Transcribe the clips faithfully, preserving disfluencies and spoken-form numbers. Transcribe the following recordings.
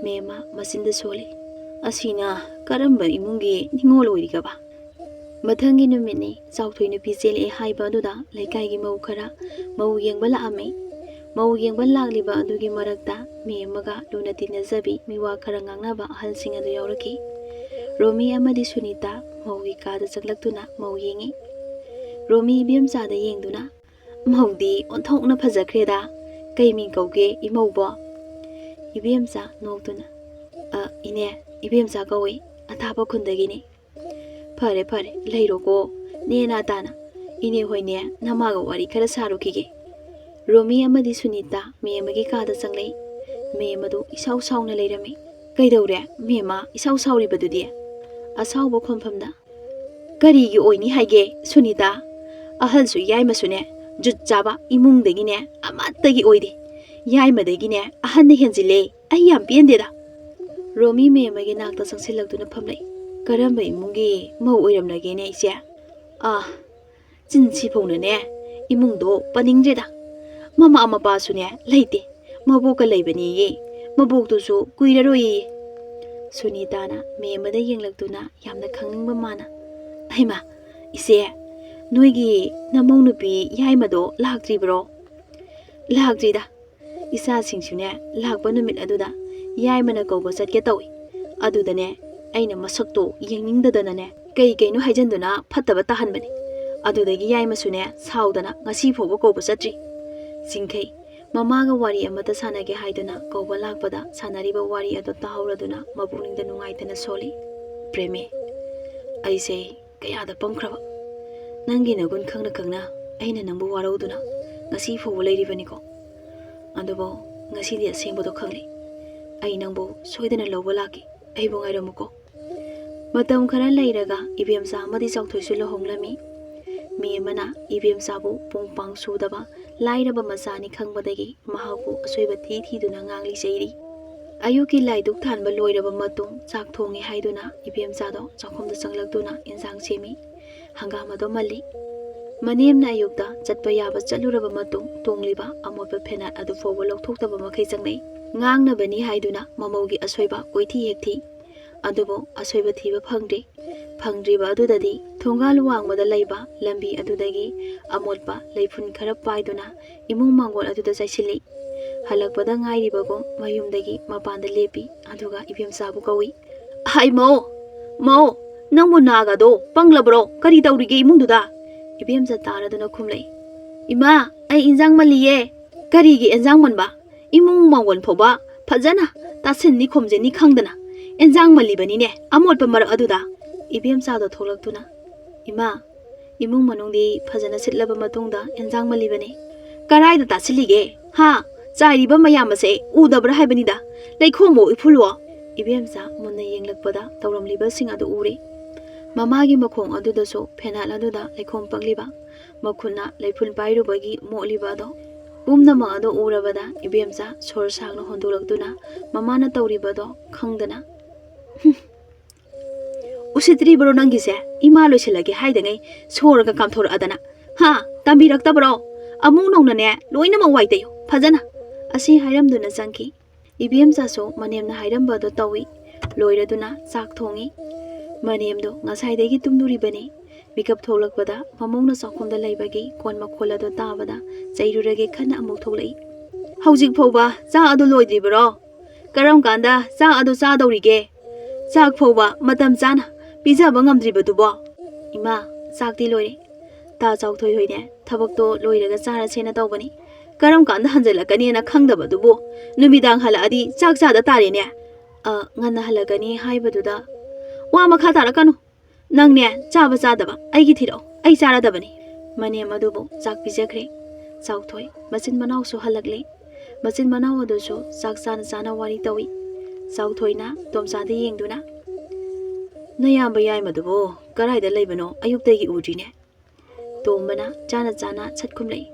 ꯃꯦꯝꯃ ꯃꯆꯤꯟꯗ ꯁꯣꯜꯂꯤ꯫ "ꯑꯁꯤꯅ ꯀꯔꯝꯕ ꯏꯃꯨꯡꯒꯤ ꯅꯤꯉꯣꯜ ꯑꯣꯏꯔꯤꯒꯕ?" ꯃꯊꯪꯒꯤ ꯅꯨꯃꯤꯠꯅꯤ꯫ ꯆꯥꯎꯊꯣꯏ ꯅꯨꯄꯤ ꯆꯦꯜꯂꯛꯑꯦ ꯍꯥꯏꯕ ꯑꯗꯨꯗ ꯂꯩꯀꯥꯏꯒꯤ ꯃꯧ ꯈꯔ ꯃꯧ ꯌꯦꯡꯕ ꯂꯥꯛꯑꯝꯃꯤ꯫ ꯃꯧ ꯌꯦꯡꯕ ꯂꯥꯛꯂꯤꯕ ꯑꯗꯨꯒꯤ ꯃꯔꯛꯇ ꯃꯦꯝꯃꯒ ꯂꯨꯅ ꯇꯤꯟꯅꯖꯕꯤ, ꯃꯤꯋꯥ ꯈꯔ ꯉꯥꯡꯅꯕ ꯑꯍꯜꯁꯤꯡ ꯑꯗꯨ ꯌꯥꯎꯔꯛꯈꯤ꯫ ꯔꯣꯃꯤ ꯑꯃꯗꯤ ꯁꯨꯅꯤꯇꯥ ꯃꯧꯒꯤ ꯀꯥꯗ ꯆꯪꯂꯛꯇꯨꯅ ꯃꯧ ꯌꯦꯡꯉꯤ꯫ ꯔꯣꯃꯤ ꯏꯕꯦꯝꯆꯥꯗ ꯌꯦꯡꯗꯨꯅ, "ꯃꯧꯗꯤ ꯑꯣꯟꯊꯣꯛꯅ ꯐꯖꯈ꯭ꯔꯦꯗ꯫ ꯀꯩ ꯃꯤꯡ ꯀꯧꯒꯦ ꯏꯃꯧꯕꯣ?" ꯏꯕꯦꯝꯆꯥ ꯅꯣꯛꯇꯨꯅ, "ꯑ, ꯏꯅꯦ, ꯏꯕꯦꯝꯆꯥ ꯀꯧꯏ, ꯑꯊꯥꯞꯄ ꯈꯨꯟꯗꯒꯤꯅꯤ꯫" "ꯐꯔꯦ, ꯐꯔꯦ, ꯂꯩꯔꯣꯀꯣ, ꯅꯦꯅꯥ ꯇꯥꯅ꯫ ꯏꯅꯦ ꯍꯣꯏꯅꯦ, ꯅꯃꯥꯒ ꯋꯥꯔꯤ ꯈꯔ ꯁꯥꯔꯨꯈꯤꯒꯦ꯫" ꯔꯣꯃꯤ ꯑꯃꯗꯤ ꯁꯨꯅꯤꯇꯥ ꯃꯦꯝꯃꯒꯤ ꯀꯥꯗ ꯆꯪꯂꯛꯏ꯫ ꯃꯦꯝꯃꯗꯨ ꯏꯁꯥꯎ ꯁꯥꯎꯅ ꯂꯩꯔꯝꯃꯤ꯫ "ꯀꯩꯗꯧꯔꯦ, ꯃꯦꯝꯃ ꯏꯁꯥꯎ ꯁꯥꯎꯔꯤꯕꯗꯨꯗꯤ?" ꯑꯁꯥꯎꯕ ꯈꯣꯟꯐꯝꯗ, "ꯀꯔꯤꯒꯤ ꯑꯣꯏꯅꯤ ꯍꯥꯏꯒꯦ, ꯁꯨꯅꯤꯇꯥ? ꯑꯍꯜꯁꯨ ꯌꯥꯏꯃꯁꯨꯅꯦ, ꯖꯨꯠ ꯆꯥꯕ ꯏꯃꯨꯡꯗꯒꯤꯅꯦ ꯑꯃꯠꯇꯒꯤ ꯑꯣꯏꯗꯦ꯫ ꯌꯥꯏꯃꯗꯒꯤꯅꯦ ꯑꯍꯟꯅ ꯍꯦꯟꯖꯤꯜꯂꯦ꯫ ꯑꯩ ꯌꯥꯝ ꯄꯦꯟꯗꯦꯗ꯫" ꯔꯣꯃꯤ ꯃꯦꯝꯃꯒꯤ ꯅꯥꯛꯇ ꯆꯪꯁꯤꯜꯂꯛꯇꯨꯅ ꯐꯝꯂꯛꯏ꯫ "ꯀꯔꯝꯕ ꯏꯃꯨꯡꯒꯤ ꯃꯧ ꯑꯣꯏꯔꯝꯂꯒꯦꯅꯦ, ꯏꯆꯦ?" "ꯑꯥ, ꯆꯤꯟꯁꯤꯐꯧꯅꯅꯦ ꯏꯃꯨꯡꯗꯣ ꯄꯟꯅꯤꯡꯗ꯭ꯔꯦꯗ꯫ ꯃꯃꯥ ꯃꯄꯥꯁꯨꯅꯦ ꯂꯩꯇꯦ꯫ ꯃꯕꯣꯛꯀ ꯂꯩꯕꯅꯦꯌꯦ꯫ ꯃꯕꯣꯛꯇꯨꯁꯨ ꯀꯨꯏꯔꯔꯣꯏꯌꯦ꯫" ꯁꯨꯅꯤꯇꯥꯅ ꯃꯦꯝꯃꯗ ꯌꯦꯡꯂꯛꯇꯨꯅ ꯌꯥꯝꯅ ꯈꯪꯅꯤꯡꯕ ꯃꯥꯅ, "ꯍꯩꯃꯥ, ꯏꯆꯦ, ꯅꯣꯏꯒꯤ ꯅꯃꯧ ꯅꯨꯄꯤ ꯌꯥꯏꯃꯗꯣ ꯂꯥꯛꯇ꯭ꯔꯤꯕ꯭ꯔꯣ?" "ꯂꯥꯛꯇ꯭ꯔꯤꯗ꯫ ꯏꯆꯥꯁꯤꯡꯁꯨꯅꯦ ꯂꯥꯛꯄ ꯅꯨꯃꯤꯠ ꯑꯗꯨꯗ ꯌꯥꯏꯃꯅ ꯀꯧꯕ ꯆꯠꯀꯦ ꯇꯧꯏ꯫ ꯑꯗꯨꯗꯅꯦ ꯑꯩꯅ ꯃꯁꯛꯇꯣ ꯌꯦꯡꯅꯤꯡꯗꯗꯅꯅꯦ ꯀꯩ ꯀꯩꯅꯣ ꯍꯥꯏꯖꯟꯗꯨꯅ ꯐꯠꯇꯕ ꯇꯥꯍꯟꯕꯅꯤ꯫ ꯑꯗꯨꯗꯒꯤ ꯌꯥꯏꯃꯁꯨꯅꯦ ꯁꯥꯎꯗꯅ ꯉꯁꯤ ꯐꯥꯎꯕ ꯀꯧꯕ ꯆꯠꯇ꯭ꯔꯤ꯫" ꯆꯤꯡꯈꯩ ꯃꯃꯥꯒ ꯋꯥꯔꯤ ꯑꯃꯠꯇ ꯁꯥꯟꯅꯒꯦ ꯍꯥꯏꯗꯨꯅ ꯀꯧꯕ ꯂꯥꯛꯄꯗ ꯁꯥꯟꯅꯔꯤꯕ ꯋꯥꯔꯤ ꯑꯗꯨ ꯇꯥꯍꯧꯔꯗꯨꯅ ꯃꯄꯨꯛꯅꯤꯡꯗ ꯅꯨꯡꯉꯥꯏꯇꯅ ꯁꯣꯜꯂꯤ꯫ "ꯄ꯭ꯔꯦꯃꯤ, ꯑꯩꯁꯦ ꯀꯌꯥꯗ ꯄꯪꯈ꯭ꯔꯕ꯫ ꯅꯪꯒꯤ ꯅꯒꯨꯟ ꯈꯪꯅ ꯈꯪꯅ ꯑꯩꯅ ꯅꯪꯕꯨ ꯋꯥꯔꯧꯗꯨꯅ ꯉꯁꯤ ꯐꯥꯎꯕ ꯂꯩꯔꯤꯕꯅꯤꯀꯣ꯫ ꯑꯗꯨꯕꯨ ꯉꯁꯤꯗꯤ ꯑꯁꯦꯡꯕꯗꯣ ꯈꯪꯂꯦ꯫ ꯑꯩ ꯅꯪꯕꯨ ꯁꯣꯏꯗꯅ ꯂꯧꯕ ꯂꯥꯛꯀꯦ꯫ ꯑꯩꯕꯨ ꯉꯥꯏꯔꯝꯃꯨꯀꯣ꯫" ꯃꯇꯝ ꯈꯔ ꯂꯩꯔꯒ ꯏꯕꯦꯝꯆꯥ ꯑꯃꯗꯤ ꯆꯥꯎꯊꯣꯏꯁꯨ ꯂꯨꯍꯣꯡꯂꯝꯃꯤ꯫ ꯃꯦꯝꯃꯅ ꯏꯕꯦꯝꯆꯥꯕꯨ ꯄꯨꯡ ꯄꯥꯡ ꯁꯨꯗꯕ ꯂꯥꯏꯔꯕ ꯃꯆꯥꯅꯤ ꯈꯪꯕꯗꯒꯤ ꯃꯍꯥꯛꯄꯨ ꯑꯁꯣꯏꯕ ꯊꯤ ꯊꯤꯗꯨꯅ ꯉꯥꯡꯂꯤ ꯆꯩꯔꯤ꯫ ꯑꯌꯨꯛꯀꯤ ꯂꯥꯏꯗꯨꯛ ꯊꯥꯟꯕ ꯂꯣꯏꯔꯕ ꯃꯇꯨꯡ ꯆꯥꯛ ꯊꯣꯡꯉꯤ ꯍꯥꯏꯗꯨꯅ ꯏꯕꯦꯝꯆꯥꯗꯣ ꯆꯥꯛꯈꯨꯝꯗ ꯆꯪꯂꯛꯇꯨꯅ ꯏꯟꯁꯥꯡ ꯁꯦꯝꯃꯤ꯫ ꯍꯪꯒꯥꯝ ꯑꯗꯨ ꯃꯜꯂꯤ꯫ ꯃꯅꯦꯝꯅ ꯑꯌꯨꯛꯇ ꯆꯠꯄ ꯌꯥꯕ ꯆꯠꯂꯨꯔꯕ ꯃꯇꯨꯡ ꯇꯣꯡꯂꯤꯕ ꯑꯃꯣꯠꯄ ꯐꯦꯅꯥꯠ ꯑꯗꯨ ꯐꯥꯎꯕ ꯂꯧꯊꯣꯛꯇꯕ ꯃꯈꯩ ꯆꯪꯂꯛꯏ꯫ ꯉꯥꯡꯅꯕꯅꯤ ꯍꯥꯏꯗꯨꯅ ꯃꯃꯧꯒꯤ ꯑꯁꯣꯏꯕ ꯀꯣꯏꯊꯤ ꯍꯦꯛ ꯊꯤ꯫ ꯑꯗꯨꯕꯨ ꯑꯁꯣꯏꯕ ꯊꯤꯕ ꯐꯪꯗ꯭ꯔꯤ꯫ ꯐꯪꯗ꯭ꯔꯤꯕ ꯑꯗꯨꯗꯗꯤ ꯊꯣꯡꯒꯥꯜ ꯋꯥꯡꯃꯗ ꯂꯩꯕ ꯂꯝꯕꯤ ꯑꯗꯨꯗꯒꯤ ꯑꯃꯣꯠꯄ ꯂꯩꯐꯨꯟ ꯈꯔ ꯄꯥꯏꯗꯨꯅ ꯏꯃꯨꯡ ꯃꯥꯡꯒꯣꯜ ꯑꯗꯨꯗ ꯆꯥꯏꯁꯤꯜꯂꯤ꯫ ꯍꯜꯂꯛꯄꯗ ꯉꯥꯏꯔꯤꯕꯒꯨꯝ ꯃꯌꯨꯝꯗꯒꯤ ꯃꯄꯥꯟꯗ ꯂꯦꯞꯄꯤ, ꯑꯗꯨꯒ ꯏꯕꯦꯝꯆꯥꯕꯨ ꯀꯧꯏ꯫ "ꯍꯥꯏ ꯃꯧ, ꯃꯧ, ꯅꯪꯕꯨ ꯅꯥꯒꯗꯣ ꯄꯪꯂꯕ꯭ꯔꯣ? ꯀꯔꯤ ꯇꯧꯔꯤꯒꯦ ꯏꯃꯨꯡꯗꯨꯗ?" ꯏꯕꯦꯝꯆꯥ ꯇꯥꯔꯗꯨꯅ ꯈꯨꯝꯂꯛꯏ꯫ "ꯏꯃꯥ, ꯑꯩ ꯏꯟꯖꯥꯡ ꯃꯜꯂꯤꯌꯦ꯫" "ꯀꯔꯤꯒꯤ ꯏꯟꯖꯥꯡ ꯃꯟꯕ? ꯏꯃꯨꯡ ꯃꯥꯡꯒꯣꯜ ꯐꯥꯎꯕ ꯐꯖꯅ ꯇꯥꯁꯤꯟꯅꯤ ꯈꯣꯝꯖꯤꯟꯅꯤ ꯈꯪꯗꯅ ꯏꯟꯖꯥꯡ ꯃꯜꯂꯤꯕꯅꯤꯅꯦ, ꯑꯃꯣꯠꯄ ꯃꯔꯛ ꯑꯗꯨꯗ?" ꯏꯕꯦꯝꯆꯥꯗꯣ ꯊꯣꯛꯂꯛꯇꯨꯅ, "ꯏꯃꯥ, ꯏꯃꯨꯡ ꯃꯅꯨꯡꯗꯤ ꯐꯖꯅ ꯁꯤꯠꯂꯕ ꯃꯇꯨꯡꯗ ꯏꯟꯖꯥꯡ ꯃꯜꯂꯤꯕꯅꯤ꯫" "ꯀꯔꯥꯏꯗ ꯇꯥꯁꯤꯜꯂꯤꯒꯦ? ꯍꯥ? ꯆꯥꯏꯔꯤꯕ ꯃꯌꯥꯝ ꯑꯁꯦ ꯎꯗꯕ꯭ꯔꯥ ꯍꯥꯏꯕꯅꯤꯗ? ꯂꯩꯈꯣꯝꯃꯣ ꯏꯐꯨꯜꯂꯣ?" ꯏꯕꯦꯝꯆꯥ ꯃꯨꯟꯅ ꯌꯦꯡꯂꯛꯄꯗ ꯇꯧꯔꯝꯂꯤꯕꯁꯤꯡ ꯑꯗꯨ ꯎꯔꯦ꯫ ꯃꯃꯥꯒꯤ ꯃꯈꯣꯡ ꯑꯗꯨꯗꯁꯨ ꯐꯦꯅꯥꯏꯜ ꯑꯗꯨꯗ ꯂꯩꯈꯣꯝ ꯄꯛꯂꯤꯕ, ꯃꯈꯨꯠꯅ ꯂꯩꯐꯨꯟ ꯄꯥꯏꯔꯨꯕꯒꯤ ꯃꯣꯠꯂꯤꯕ ꯑꯗꯣ꯫ ꯄꯨꯝꯅꯃꯛ ꯑꯗꯣ ꯎꯔꯕꯗ ꯏꯕꯦꯝꯆꯥ ꯁꯣꯔ ꯁꯥꯡꯅ ꯍꯣꯟꯗꯣꯛꯂꯛꯇꯨꯅ ꯃꯃꯥꯅ ꯇꯧꯔꯤꯕꯗꯣ ꯈꯪꯗꯅ, "ꯍꯨꯝ, ꯎꯁꯤꯠꯇ꯭ꯔꯤꯕ꯭ꯔꯣ ꯅꯪꯒꯤꯁꯦ? ꯏꯃꯥ ꯂꯣꯏꯁꯤꯜꯂꯒꯦ ꯍꯥꯏꯗꯉꯩ ꯁꯣꯔꯒ ꯀꯥꯝꯊꯣꯔꯛꯑꯗꯅ꯫ ꯍꯥ? ꯇꯝꯕꯤꯔꯛꯇꯕ꯭ꯔꯣ? ꯑꯃꯨꯛ ꯅꯧꯅꯅꯦ ꯂꯣꯏꯅꯃꯛ ꯋꯥꯏ ꯇꯩꯌꯨ ꯐꯖꯅ꯫" ꯑꯁꯤ ꯍꯥꯏꯔꯝꯗꯨꯅ ꯆꯪꯈꯤ꯫ ꯏꯕꯦꯝꯆꯥꯁꯨ ꯃꯅꯦꯝꯅ ꯍꯥꯏꯔꯝꯕꯗꯣ ꯇꯧꯏ꯫ ꯂꯣꯏꯔꯗꯨꯅ ꯆꯥꯛ ꯊꯣꯡꯉꯤ꯫ ꯃꯅꯦꯝꯗꯣ ꯉꯁꯥꯏꯗꯒꯤ ꯇꯨꯝꯂꯨꯔꯤꯕꯅꯤ꯫ ꯃꯤꯀꯞ ꯊꯣꯛꯂꯛꯄꯗ ꯃꯃꯧꯅ ꯆꯥꯛꯈꯨꯝꯗ ꯂꯩꯕꯒꯤ ꯀꯣꯟ ꯃꯈꯣꯜ ꯑꯗꯨ ꯇꯥꯕꯗ ꯆꯩꯔꯨꯔꯒꯦ ꯈꯟꯅ ꯑꯃꯨꯛ ꯊꯣꯛꯂꯛꯏ꯫ "ꯍꯧꯖꯤꯛ ꯐꯥꯎꯕ ꯆꯥꯛ ꯑꯗꯨ ꯂꯣꯏꯗ꯭ꯔꯤꯕꯔꯣ? ꯀꯔꯝ ꯀꯥꯟꯗ ꯆꯥꯛ ꯑꯗꯨ ꯆꯥꯗꯧꯔꯤꯒꯦ? ꯆꯥꯛ ꯐꯥꯎꯕ ꯃꯇꯝ ꯆꯥꯅ ꯄꯤꯖꯕ ꯉꯝꯗ꯭ꯔꯤꯕꯗꯨꯕꯣ?" "ꯏꯃꯥ, ꯆꯥꯛꯇꯤ ꯂꯣꯏꯔꯦ꯫ ꯇꯥ ꯆꯥꯎꯊꯣꯏ ꯍꯣꯏꯅꯦ ꯊꯕꯛꯇꯣ ꯂꯣꯏꯔꯒ ꯆꯥꯔꯁꯦꯅ ꯇꯧꯕꯅꯤ꯫ ꯀꯔꯝ ꯀꯥꯟꯗ ꯍꯟꯖꯤꯜꯂꯛꯀꯅꯤꯅ ꯈꯪꯗꯕꯗꯨꯕꯨ ꯅꯨꯃꯤꯗꯥꯡ ꯍꯜꯂꯛꯑꯗꯤ ꯆꯥꯛ ꯆꯥꯗ ꯇꯥꯔꯦꯅꯦ꯫" "ꯑ, ꯉꯟꯅ ꯍꯜꯂꯛꯀꯅꯤ ꯍꯥꯏꯕꯗꯨꯗ ꯋꯥ ꯃꯈꯥ ꯇꯥꯔꯛꯀꯅꯨ꯫ ꯅꯪꯅꯦ ꯆꯥꯕ ꯆꯥꯗꯕ ꯑꯩꯒꯤ ꯊꯤꯔꯛꯑꯣ, ꯑꯩ ꯆꯥꯔꯗꯕꯅꯤ꯫" ꯃꯅꯦꯝ ꯑꯗꯨꯕꯨ ꯆꯥꯛ ꯄꯤꯖꯈ꯭ꯔꯦ꯫ ꯆꯥꯎꯊꯣꯏ ꯃꯆꯤꯟ ꯃꯅꯥꯎꯁꯨ ꯍꯜꯂꯛꯂꯦ꯫ ꯃꯆꯤꯟ ꯃꯅꯥꯎ ꯑꯗꯨꯁꯨ ꯆꯥꯛ ꯆꯥꯅ ꯆꯥꯅ ꯋꯥꯔꯤ ꯇꯧꯏ꯫ ꯆꯥꯎꯊꯣꯏꯅ ꯇꯣꯝꯆꯥꯗ ꯌꯦꯡꯗꯨꯅ, "ꯅꯌꯥꯝꯕ ꯌꯥꯏꯃꯗꯨꯕꯨ ꯀꯗꯥꯏꯗ ꯂꯩꯕꯅꯣ? ꯑꯌꯨꯛꯇꯒꯤ ꯎꯗ꯭ꯔꯤꯅꯦ?" ꯇꯣꯝꯕꯅ ꯆꯥꯅ ꯆꯥꯅ ꯁꯠ ꯈꯨꯝꯂꯛꯏ꯫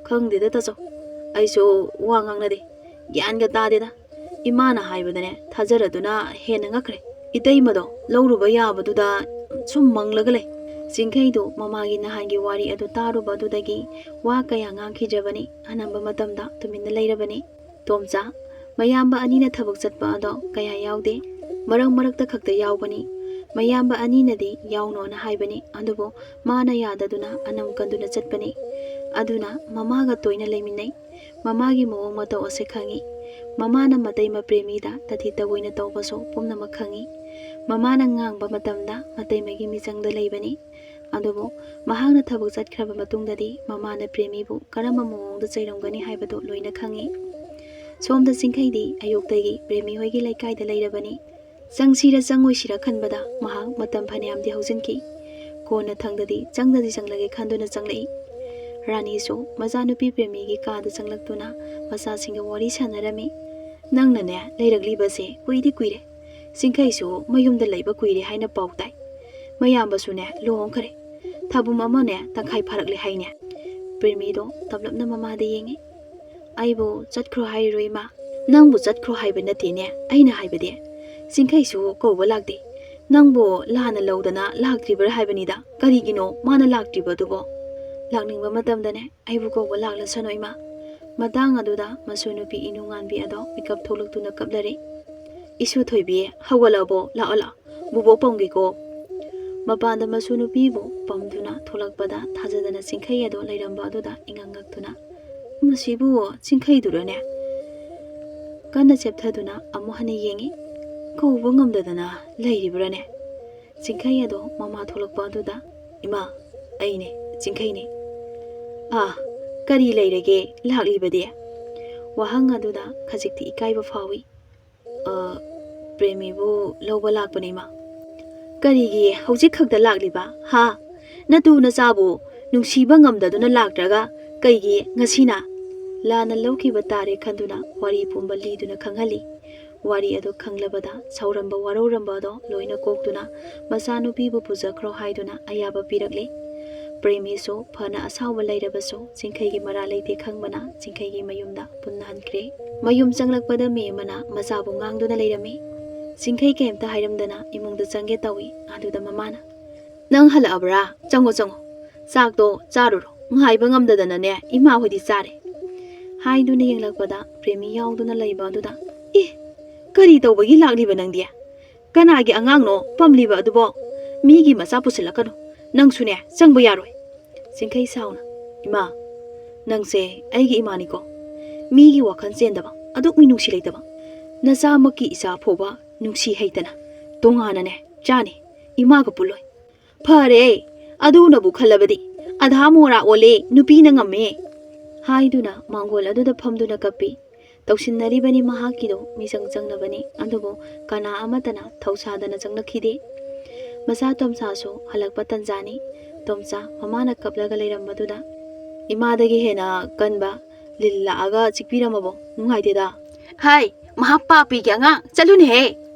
"ꯈꯪꯗꯦꯗ ꯇꯥꯆꯧ, ꯑꯩꯁꯨ ꯋꯥ ꯉꯥꯡꯅꯗꯦ, ꯒ꯭ꯌꯥꯟꯒ ꯇꯥꯗꯦꯗ꯫ ꯏꯃꯥꯅ ꯍꯥꯏꯕꯗꯅꯦ ꯊꯥꯖꯔꯗꯨꯅ ꯍꯦꯟꯅ ꯉꯛꯈ꯭ꯔꯦ꯫ ꯏꯇꯩꯃꯗꯣ ꯂꯧꯔꯨꯕ ꯌꯥꯕꯗꯨꯗ ꯁꯨꯝ ꯃꯪꯂꯒ ꯂꯩ꯫" ꯆꯤꯡꯈꯩꯗꯨ ꯃꯃꯥꯒꯤ ꯅꯍꯥꯟꯒꯤ ꯋꯥꯔꯤ ꯑꯗꯨ ꯇꯥꯔꯨꯕ ꯑꯗꯨꯗꯒꯤ ꯋꯥ ꯀꯌꯥ ꯉꯥꯡꯈꯤꯗ꯭ꯔꯕꯅꯤ꯫ ꯑꯅꯝꯕ ꯃꯇꯝꯗ ꯇꯨꯃꯤꯟꯅ ꯂꯩꯔꯕꯅꯤ꯫ "ꯇꯣꯝꯆꯥ, ꯃꯌꯥꯝꯕ ꯑꯅꯤꯅ ꯊꯕꯛ ꯆꯠꯄ ꯑꯗꯣ ꯀꯌꯥ ꯌꯥꯎꯗꯦ꯫ ꯃꯔꯛ ꯃꯔꯛꯇ ꯈꯛꯇ ꯌꯥꯎꯕꯅꯤ꯫ ꯃꯌꯥꯝꯕ ꯑꯅꯤꯅꯗꯤ ꯌꯥꯎꯅꯣꯅ ꯍꯥꯏꯕꯅꯤ, ꯑꯗꯨꯕꯨ ꯃꯥꯅ ꯌꯥꯗꯗꯨꯅ ꯑꯅꯝ ꯀꯟꯗꯨꯅ ꯆꯠꯄꯅꯤ꯫ ꯑꯗꯨꯅ ꯃꯃꯥꯒ ꯇꯣꯏꯅ ꯂꯩꯃꯤꯟꯅꯩ꯫ ꯃꯃꯥꯒꯤ ꯃꯑꯣꯡ ꯃꯇꯧ ꯑꯁꯦ ꯈꯪꯏ꯫ ꯃꯃꯥꯅ ꯃꯇꯩ ꯃꯄ꯭ꯔꯦꯃꯤꯗ ꯇꯊꯤ ꯇꯑꯣꯏꯅ ꯇꯧꯕꯁꯨ ꯄꯨꯝꯅꯃꯛ ꯈꯪꯏ꯫ ꯃꯃꯥꯅ ꯉꯥꯡꯕ ꯃꯇꯝꯗ ꯃꯇꯩꯃꯒꯤ ꯃꯤꯆꯪꯗ ꯂꯩꯕꯅꯤ꯫ ꯑꯗꯨꯕꯨ ꯃꯍꯥꯛꯅ ꯊꯕꯛ ꯆꯠꯈ꯭ꯔꯕ ꯃꯇꯨꯡꯗꯗꯤ ꯃꯃꯥꯅ ꯄ꯭ꯔꯦꯃꯤꯕꯨ ꯀꯔꯝꯕ ꯃꯑꯣꯡꯗ ꯆꯩꯔꯝꯒꯅꯤ ꯍꯥꯏꯕꯗꯨ ꯂꯣꯏꯅ ꯈꯪꯏ꯫ ꯁꯣꯝꯗ ꯆꯤꯡꯈꯩꯗꯤ ꯑꯌꯨꯛꯇꯒꯤ ꯄ꯭ꯔꯦꯃꯤ ꯍꯣꯏꯒꯤ ꯂꯩꯀꯥꯏꯗ ꯂꯩꯔꯕꯅꯤ꯫ ꯆꯪꯁꯤꯔ ꯆꯪꯉꯣꯏꯁꯤꯔ ꯈꯟꯕꯗ ꯃꯍꯥꯛ ꯃꯇꯝ ꯐꯅꯌꯥꯝꯗꯤ ꯍꯧꯖꯤꯟꯈꯤ꯫ ꯀꯣꯟꯅꯊꯪꯗꯗꯤ ꯆꯪꯗꯗꯤ ꯆꯪꯂꯒꯦ ꯈꯟꯗꯨꯅ ꯆꯪꯂꯛꯏ꯫ ꯔꯥꯅꯤꯁꯨ ꯃꯆꯥꯅꯨꯄꯤ ꯄ꯭ꯔꯦꯃꯤꯒꯤ ꯀꯥꯗ ꯆꯪꯂꯛꯇꯨꯅ ꯃꯆꯥꯁꯤꯡꯒ ꯋꯥꯔꯤ ꯁꯥꯟꯅꯔꯝꯃꯤ꯫ "ꯅꯪꯅꯅꯦ ꯂꯩꯔꯛꯂꯤꯕꯁꯦ ꯀꯨꯏꯗꯤ ꯀꯨꯏꯔꯦ꯫ ꯆꯤꯡꯈꯩꯁꯨ ꯃꯌꯨꯝꯗ ꯂꯩꯕ ꯀꯨꯏꯔꯦ ꯍꯥꯏꯅ ꯄꯥꯎ ꯇꯥꯏ꯫ ꯃꯌꯥꯝꯕꯁꯨꯅꯦ ꯂꯨꯍꯣꯡꯈ꯭ꯔꯦ꯫ ꯊꯥꯕꯨꯝ ꯑꯃꯅꯦ ꯇꯪꯈꯥꯏ ꯐꯥꯔꯛꯂꯦ ꯍꯥꯏꯅꯦ?" ꯄ꯭ꯔꯦꯃꯤꯗꯣ ꯇꯞꯂꯞꯅ ꯃꯃꯥꯗ ꯌꯦꯡꯉꯤ꯫ "ꯑꯩꯕꯨ ꯆꯠꯈ꯭ꯔꯣ ꯍꯥꯏꯔꯤꯔꯣ ꯏꯃꯥ?" "ꯅꯪꯕꯨ ꯆꯠꯈ꯭ꯔꯣ ꯍꯥꯏꯕ ꯅꯠꯇꯦꯅꯦ ꯑꯩꯅ ꯍꯥꯏꯕꯗꯤ꯫ ꯆꯤꯡꯈꯩꯁꯨ ꯀꯧꯕ ꯂꯥꯛꯇꯦ꯫ ꯅꯪꯕꯨ ꯂꯥꯟꯅ ꯂꯧꯗꯅ ꯂꯥꯛꯇ꯭ꯔꯤꯕ꯭ꯔꯥ ꯍꯥꯏꯕꯅꯤꯗ꯫ ꯀꯔꯤꯒꯤꯅꯣ ꯃꯥꯅ ꯂꯥꯛꯇ꯭ꯔꯤꯕꯗꯨꯕꯣ?" "ꯂꯥꯛꯅꯤꯡꯕ ꯃꯇꯝꯗꯅꯦ ꯑꯩꯕꯨ ꯀꯧꯕ ꯂꯥꯛꯂꯁꯅꯨ ꯏꯃꯥ꯫" ꯃꯇꯥꯡ ꯑꯗꯨꯗ ꯃꯁꯨ ꯅꯨꯄꯤ ꯏꯅꯨꯉꯥꯟꯕꯤ ꯑꯗꯣ ꯃꯤꯀꯞ ꯊꯣꯛꯂꯛꯇꯨꯅ ꯀꯞꯂꯔꯦ꯫ "ꯏꯁꯨ ꯊꯣꯏꯕꯤ, ꯍꯧꯒꯠꯂꯛꯑꯕꯣ? ꯂꯥꯛꯑꯣ ꯂꯥꯛꯑꯣ, ꯕꯨꯕꯣꯛ ꯄꯝꯒꯦꯀꯣ꯫" ꯃꯄꯥꯟꯗ ꯃꯁꯨ ꯅꯨꯄꯤꯕꯨ ꯄꯝꯗꯨꯅ ꯊꯣꯛꯂꯛꯄꯗ ꯊꯥꯖꯗꯅ ꯆꯤꯡꯈꯩ ꯑꯗꯣ ꯂꯩꯔꯝꯕ ꯑꯗꯨꯗ ꯏꯉꯛ ꯉꯛꯇꯨꯅ, "ꯃꯁꯤꯕꯨ ꯆꯤꯡꯈꯩꯗꯨꯔꯅꯦ?" ꯀꯟꯅ ꯆꯦꯞꯊꯗꯨꯅ ꯑꯃꯨꯛ ꯍꯟꯅ ꯌꯦꯡꯉꯤ꯫ "ꯀꯧꯕ ꯉꯝꯗꯗꯅ ꯂꯩꯔꯤꯕ꯭ꯔꯥꯅꯦ?" ꯆꯤꯡꯈꯩ ꯑꯗꯣ ꯃꯃꯥ ꯊꯣꯛꯂꯛꯄ ꯑꯗꯨꯗ, "ꯏꯃꯥ, ꯑꯩꯅꯦ, ꯆꯤꯡꯈꯩꯅꯦ꯫" "ꯑꯥ, ꯀꯔꯤ ꯂꯩꯔꯒꯦ ꯂꯥꯛꯂꯤꯕꯗꯤ?" ꯋꯥꯍꯪ ꯑꯗꯨꯗ ꯈꯖꯤꯛꯇꯤ ꯏꯀꯥꯏꯕ ꯐꯥꯎꯏ꯫ "ꯑ, ꯄ꯭ꯔꯦꯃꯤꯕꯨ ꯂꯧꯕ ꯂꯥꯛꯄꯅꯦ ꯏꯃꯥ꯫" "ꯀꯔꯤꯒꯤ ꯍꯧꯖꯤꯛ ꯈꯛꯇ ꯂꯥꯛꯂꯤꯕ? ꯍꯥ? ꯅꯇꯨ ꯅꯆꯥꯕꯨ ꯅꯨꯡꯁꯤꯕ ꯉꯝꯗꯗꯨꯅ ꯂꯥꯛꯇ꯭ꯔꯒ ꯀꯩꯒꯤ ꯉꯁꯤꯅ?" ꯂꯥꯟꯅ ꯂꯧꯈꯤꯕ ꯇꯥꯔꯦ ꯈꯟꯗꯨꯅ ꯋꯥꯔꯤ ꯄꯨꯝꯕ ꯂꯤꯗꯨꯅ ꯈꯪꯍꯜꯂꯤ꯫ ꯋꯥꯔꯤ ꯑꯗꯨ ꯈꯪꯂꯕꯗ ꯁꯥꯎꯔꯝꯕ ꯋꯥꯔꯧꯔꯝꯕ ꯑꯗꯣ ꯂꯣꯏꯅ ꯀꯣꯛꯇꯨꯅ ꯃꯆꯥꯅꯨꯄꯤꯕꯨ ꯄꯨꯖꯈ꯭ꯔꯣ ꯍꯥꯏꯗꯨꯅ ꯑꯌꯥꯕ ꯄꯤꯔꯛꯂꯦ꯫ ꯄ꯭ꯔꯦꯃꯤꯁꯨ ꯐꯅ ꯑꯁꯥꯎꯕ ꯂꯩꯔꯕꯁꯨ ꯆꯤꯡꯈꯩꯒꯤ ꯃꯔꯥ ꯂꯩꯇꯦ ꯈꯪꯕꯅ ꯆꯤꯡꯈꯩꯒꯤ ꯃꯌꯨꯝꯗ ꯄꯨꯟꯅ ꯍꯟꯈ꯭ꯔꯦ꯫ ꯃꯌꯨꯝ ꯆꯪꯂꯛꯄꯗ ꯃꯤ ꯑꯃꯅ ꯃꯆꯥꯕꯨ ꯉꯥꯡꯗꯨꯅ ꯂꯩꯔꯝꯃꯤ꯫ ꯆꯤꯡꯈꯩ ꯀꯩꯝꯇ ꯍꯥꯏꯔꯝꯗꯅ ꯏꯃꯨꯡꯗ ꯆꯪꯒꯦ ꯇꯧꯏ꯫ ꯑꯗꯨꯗ ꯃꯃꯥꯅ, "ꯅꯪ ꯍꯜꯂꯛꯑꯕ꯭ꯔꯥ? ꯆꯪꯉꯣ, ꯆꯪꯉꯣ꯫ ꯆꯥꯛꯇꯣ ꯆꯥꯔꯨꯔꯣ꯫ ꯉꯥꯏꯕ ꯉꯝꯗꯗꯅꯅꯦ ꯏꯃꯥ ꯍꯣꯏꯗꯤ ꯆꯥꯔꯦ꯫" ꯍꯥꯏꯗꯨꯅ ꯌꯦꯡꯂꯛꯄꯗ ꯄ꯭ꯔꯦꯃꯤ ꯌꯥꯎꯗꯨꯅ ꯂꯩꯕ ꯑꯗꯨꯗ, "ꯏ, ꯀꯔꯤ ꯇꯧꯕꯒꯤ ꯂꯥꯛꯂꯤꯕ ꯅꯪꯗꯤ? ꯀꯅꯥꯒꯤ ꯑꯉꯥꯡꯅꯣ ꯄꯝꯂꯤꯕ ꯑꯗꯨꯕꯣ? ꯃꯤꯒꯤ ꯃꯆꯥ ꯄꯨꯁꯤꯜꯂꯛꯀꯅꯨ꯫ ꯅꯪꯁꯨꯅꯦ, ꯆꯪꯕ ꯌꯥꯔꯣꯏ꯫" ꯆꯤꯡꯈꯩ ꯁꯥꯎꯅ, "ꯏꯃꯥ, ꯅꯪꯁꯦ ꯑꯩꯒꯤ ꯏꯃꯥꯅꯤꯀꯣ꯫ ꯃꯤꯒꯤ ꯋꯥꯈꯜ ꯆꯦꯟꯗꯕ, ꯑꯗꯨꯛ ꯃꯤꯅꯨꯡꯁꯤ ꯂꯩꯇꯕ꯫ ꯅꯆꯥꯃꯛꯀꯤ ꯏꯆꯥ ꯐꯥꯎꯕ ꯅꯨꯡꯁꯤ ꯍꯩꯇꯅ ꯇꯣꯉꯥꯟꯅꯅꯦ ꯆꯥꯅꯤ, ꯏꯃꯥꯒ ꯄꯨꯜꯂꯣꯏ꯫ ꯐꯔꯦ, ꯑꯗꯨꯅꯕꯨ ꯈꯜꯂꯕꯗꯤ ꯑꯙꯥ ꯃꯣꯔꯥ ꯑꯣꯜꯂꯦ, ꯅꯨꯄꯤꯅ ꯉꯝꯃꯦ꯫" ꯍꯥꯏꯗꯨꯅ ꯃꯥꯡꯒꯣꯜ ꯑꯗꯨꯗ ꯐꯝꯗꯨꯅ ꯀꯞꯄꯤ꯫ ꯇꯧꯁꯤꯟꯅꯔꯤꯕꯅꯤ ꯃꯍꯥꯛꯀꯤꯗꯣ, ꯃꯤꯆꯪ ꯆꯪꯅꯕꯅꯤ꯫ ꯑꯗꯨꯕꯨ ꯀꯅꯥ ꯑꯃꯠꯇꯅ ꯊꯧꯁꯥꯗꯅ ꯆꯪꯂꯛꯈꯤꯗꯦ꯫ ꯃꯆꯥ ꯇꯣꯝꯆꯥꯁꯨ ꯍꯜꯂꯛꯄ ꯇꯟꯖꯥꯅꯤ꯫ ꯇꯣꯝꯆꯥ ꯃꯃꯥꯅ ꯀꯞꯂꯒ ꯂꯩꯔꯝꯕꯗꯨꯗ, "ꯏꯃꯥꯗꯒꯤ ꯍꯦꯟꯅ ꯀꯟꯕ ꯂꯤꯟ ꯂꯥꯛꯑꯒ ꯆꯤꯛꯄꯤꯔꯝꯃꯕꯣ? ꯅꯨꯡꯉꯥꯏꯇꯦꯗ꯫" "ꯍꯥꯏ, ꯃꯍꯥꯛ ꯄꯥꯄꯤꯒꯤ ꯑꯉꯥꯡ, ꯆꯠꯂꯨꯅꯦꯍꯦ!"